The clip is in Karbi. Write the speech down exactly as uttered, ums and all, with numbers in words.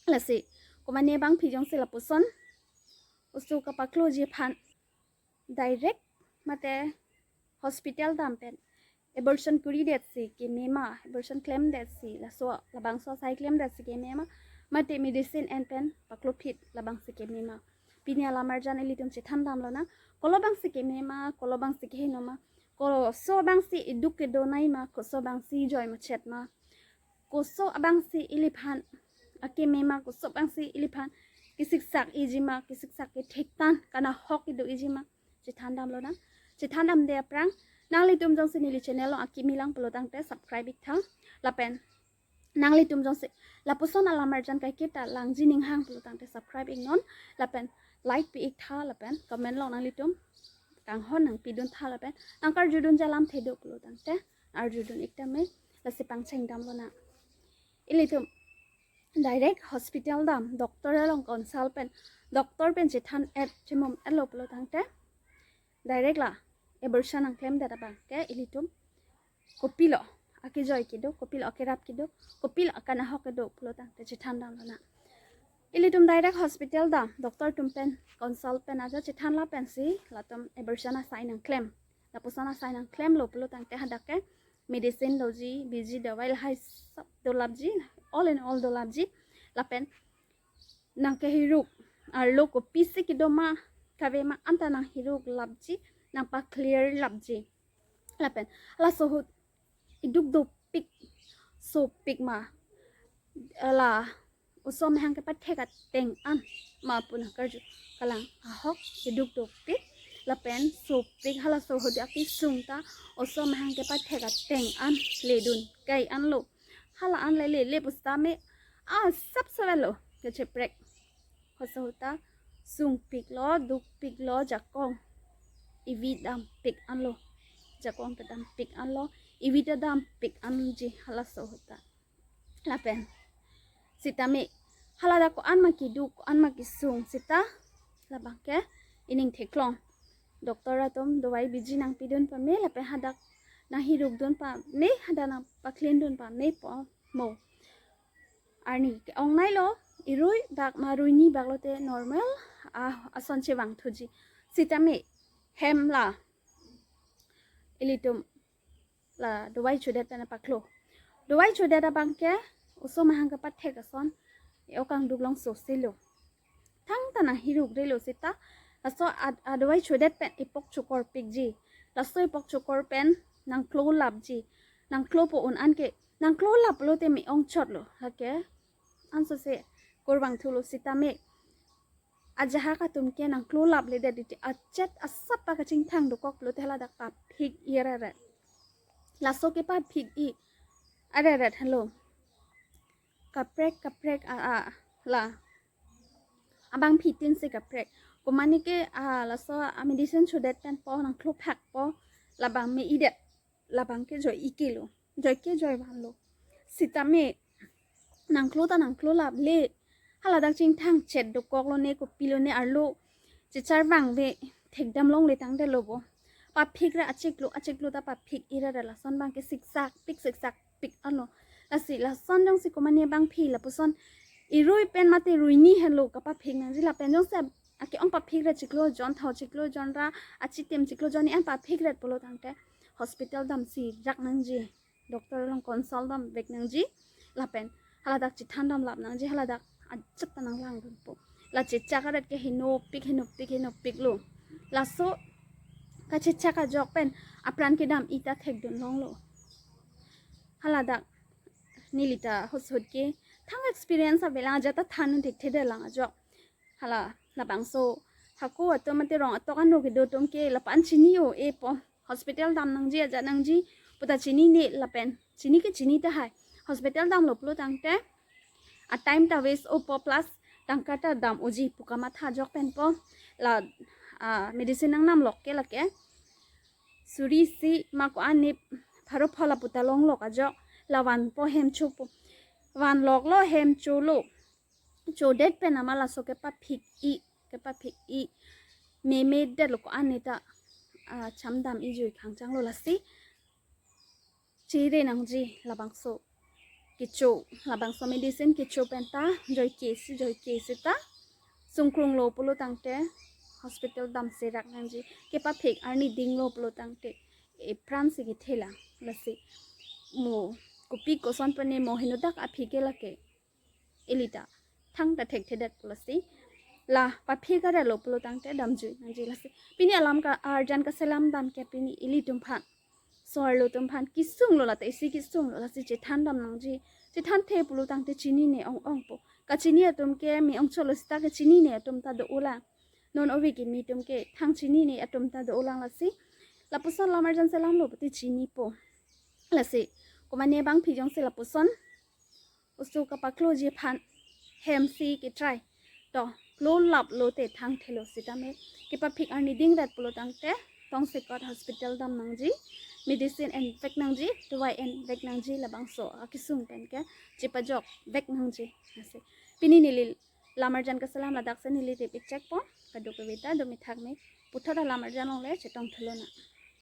Lasi komane abangpi jongsi lapuson oso kapakloji aphan direct mate hospital dam pen abortion kuridetsi keme ma, abortion klemdetsi, laso labangso asai klemdetsi keme ma, mate medicine en pen paklophit labangsi keme ma. Pini alamarjan ilitum chethan damlonang, kolo abangsi keme ma, kolo abangsi keheno ma, koso abangsi iduk kedonei ma, koso abangsi joi machet ma, koso abangsi iliphan akeme ma, koso abangsi iliphan kesiksak iji ma, kesiksak kethektan kanahok kedo iji ma, chethan damlonang. Chethan damde aphrang, nanglitum jongsi neli channel along akimi lang pulotangte subscribe iktha. Lapen nanglitum jongsi lapuson alamarjan kaiketa langji ninghang pulotangte subscribe iknon. Lapen like pi iktha, lapen comment along nanglitum kanghon nangpidun tha, lapen nangkarjudunji alamthe do pulotangte arjudun iktame. Lasi pangcheng damlonang. Ilitum direct hospital dam, doctor along consult pen, doctor pen chethan et chemum etlo pulotangte direct la abortion nangklemdet abangke ilitum kopilo akejoi kedo, kopilo akerap kedo, kopilo akanahok kedo pulotangte chethan damlonang. Ilitum direct hospital dam, doctor atum pen consult pen aja chethan lapensi latum abortion asai nangklem. Lapuson asai nangklemlo pulotangte hadak ke medicine doji, biji dawai lahai sab dolapji, all in all dolapji. Lapen nangkehiruk arlo kopisi kedo ma, kave ma anta nanghiruk lapji, nangpaclear lapji. Lapen laso ahut iduk dopik, sopik ma, la oso amahang kepathek ateng an ma pu nangkarju, kalang ahok iduk dopik lapen sopik. Halaso ahut akesung ta oso amahang kepathek ateng an ledun kai anlo. Hala an lele le pusitame asap sawelo kecheprek. Halaso ahut ta sungpiklo, dukpiklo, jakong ivi dampik anlo. Jakong ta dampik anlo, ivi ta dampik anji halaso ahut ta. Lapen sitame haladak ko-an ma keduk, ko-an ma kesung sita labangke ining theklong. Doctor atum dawai biji nangpidun pame, lapen hadak nanghirukdun pame, hadak nangpaklendun pame pu mo. Arni ke-ongnei lo, irui bak ma ruini bak lote normal, ah, ason chevangthuji. Sitame hem la ilitum la dawai chodet pen paklo. Dawai chodet abangke oso amahang kepathek ason e-ok angduk longso selo. Thangta nanghirukdelo sita, laso ad-, adawai chodet pen ipok chokorpikji. Laso ipok chokor pen nangklo lapji. Nangklopo un-an ke, nangklo lap lote me-ong chotlo. Lake anso se kurvangthulo sitame ajahak atum ke nangklo lapledet titi, achet asap pa kachingthang dokok lote haladak paphik-i reret. Laso kepaphik-i areret helo. Kaprek kaprek a, a, la abangpi tin si kaprek. Komane ke, a, laso a medicine chodet pen po, nangklo phakpo, labang me-idet, labangke joi-i kelo, joike joi vanlo. Sitame nangklo ta nangklo laple. Haladak chingthang chet dokok lone, kopilo ne arlo chechar vangve thekdam longle tangte lo bo. Paphik ra achiklo, achiklo ta paphik-i ra, ra lason abangke siksakpik siksakpik anlo. Lasi lason jongsi komane abangpi lapuson irui pen mate ruini henlo kapaphik nangji, lapen jongsi ake-ong paphik ra chiklo jon, thau chiklo jon ra, achitim chiklo jon ni an paphikret pulotangte hospital damsi rak nangji, doctor along consult damvek nangji, lapen haladak chethan damlap nangji, haladak ajat ta nanglangdunpo. La chechak aret ke henopik, henopik, henopiklo. Laso kachechak ajok pen apran kedam-i ta thekdun longlo. Haladak neli ta hos hot ke thang experience avelang, ajat ta than un thekthedet lang ajok. Hala labangso hako atum mate rong atok ano kedo atum ke lapu-an chini-o-epo. Hospital dam nangji, ajat nangji puta chinine lapen chini ke chini tahai. Hospital damlo pulotangte a time ta waste-opo plus tangka ta dam-oji pu kamatha ajok penpo. La, ah, medicine nangnamlok ke lake suri isi ma ko-an ni pharo pho lapu ta longlok ajok. La vanpo, hem chopo. Vanloklo, hem cholo. Chodet pen ama laso kepaphik-i, kepaphik-i. Memedetlo ko-an ni ta, ah, chamdam-i jui khangchanglo, lasi chere nangji labangso. kecho, labangso medicine kecho pen ta joike si, joike sita sungkrunglo pulo tangte hospital damserak nangji, kepaphik arni dinglo pulo tangte epran si kethe lang. Lasi mo kopi koson pen ne mo henodak aphi ke lake, ili ta thangta thekthedet pulo si, la paphik arlo pulo tangte damjui nangji. Lasi pini alam ka arjan kaselam dam ke pini ilitum aphan, so-arlo atum aphan kesunglo, lata isi kesunglo, lasi chethan dam nangji. Chethanthe pulo tangte chinine ong-ongpo. Kachini atum ke me-ong chotlo sita kachinine atum ta do-olang. Non ove kimi atum ke thang chinine atum ta do-olang. Lasi lapuson lam arjan selamlo pute chinipo. Lasi komatne bangphi jongsi lapuson oso kapakloji aphan hem si ketrai, to klolaplo te thangthelo sitame kepaphik arni dingret pulo tangte tongsekot hospital dam nangji, medicine envek nangji, dawai envek nangji, labangso akesung pen ke chepajokvek nangji. Lasi pini neli lam arjan kaselam ladak si neli rip-ik chekpo. Kadokave ta do mithak me, puthot alam arjan longle chetong thulo nang.